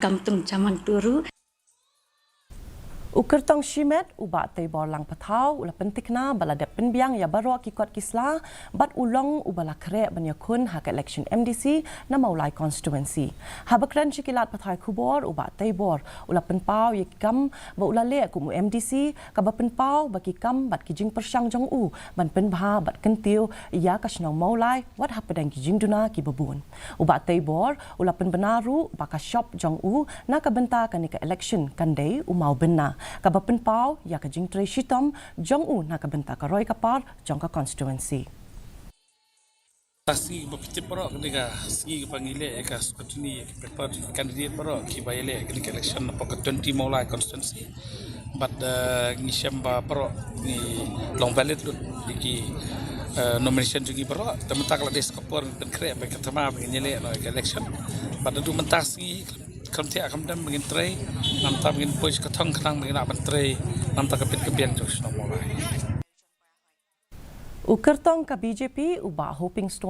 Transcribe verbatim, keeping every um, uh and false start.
Kam tung jaman tu ruh. U kyrtong shimet u Bah Teibor Langpathaw u la pyntikna ba la dep pynbiang ïa baroh ki kot ki sla bad u long uba la khreh ban ïakhun ha ka election M D C na Mawlai constituency. Haba kren sha ki lad pathai khubor u Bah Teibor u la pynpaw ïa ki kam ba u la leh kum u M D C kaba pynpaw ba ki kam bad ki jingpyrshang jong u ban pynbha bad kyntiew ïa ka shnong Mawlai wat hapdeng ki jingduna kiba bun. U Bah Teibor u la pynbna ruh ba ka shop jong u na ka bynta kane ka election kan dei u Mawbynna kaba pynpaw ïa ka jingtrei shitom jong u na ka bynta ka roi ka par jong ka constituency. Ka sngi ba phi tip baroh kane ka sngi kaba ngi leh ïa ka scrutiny ïa ki paper jong ki candidate baroh kiba ïaleh kane ka election napoh ka twenty Mawlai constituency. Bad ngi shem ba baroh ngi long valid lut ïa ki nomination jong ngi baroh. Te mynta ka la dei sa ka por ngi pynkhreh ba ka thma ba ngin ïaleh noh ïa ka election. Bad naduh mynta sngi khlem thiah khlem dem ba ngin trei, namta ba ngin poi sha ka thong khnang ba ngin lah ban trei namta ka bit ka biang jong ka shnong Mawlai. U kyrtong ka B J P u Bah Hoping Stone